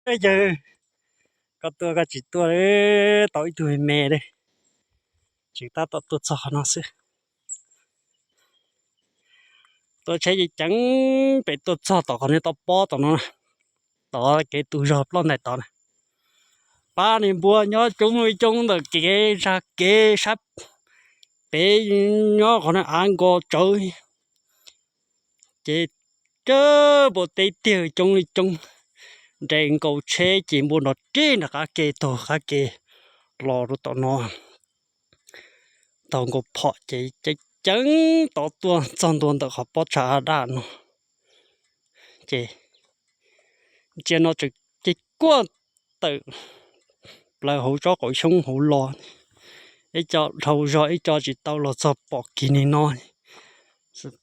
Yawg, koj tuaj koj tsis tuaj, tau ib tug me me li, tseem tab tom tuaj txog qhov no xwb. Tuaj tsheb ceev ceev pem tuaj txog tom qhov niag toj pob tom no, tom kev tu zog ploj ntais tod na. Pab niag npua nyob coob li coob ntawm kev zaj kev sab pem, nyob qhov niag av nkos tsawv. Ces cab npua teb tiag coob li coob, nres nkaus tsheb ces npua nrov ris nram qab ke taug qab ke los rau tom no. Taug nkaus phom ces ceev ceev tod tuaj txog ntua ntawm qhov pob tsav av daj no. Ces ntsia no tseem ces kuaj tawm plaws hauv tsob qaum xyoob hauv los, ib co dhau zog ib co tsis tau los txog pom kiag nim no. Xwm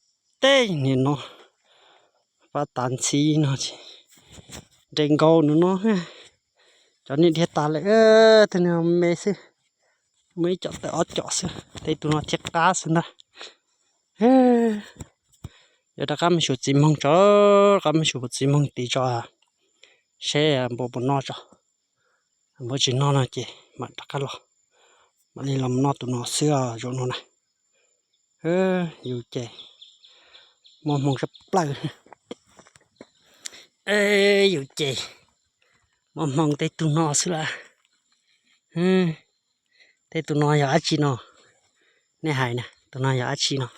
teb nim no, pab tav ntxhib no ces nres nkaus nws no. Cov niag dhia tas lawm, tej niag me xwb, muaj ib co tawm ob co xwb, tej tus no thiab qab xwb ntag. Yuav rov qab mus xyuas txiv moog tso, rov qab mus xyuas txiv moog tid tso, seb npua puas noj tso. Npua tsis noj no ces mam rov qab los, mam li los noj tus no xwb zaum no na. Yus ces muaj hmoo sab plaws. Yus ces muaj hmoo tej tug no xwb lawm. Tej tus no yog dab tsi no? Nej hais na, tus no yog dab tsi no?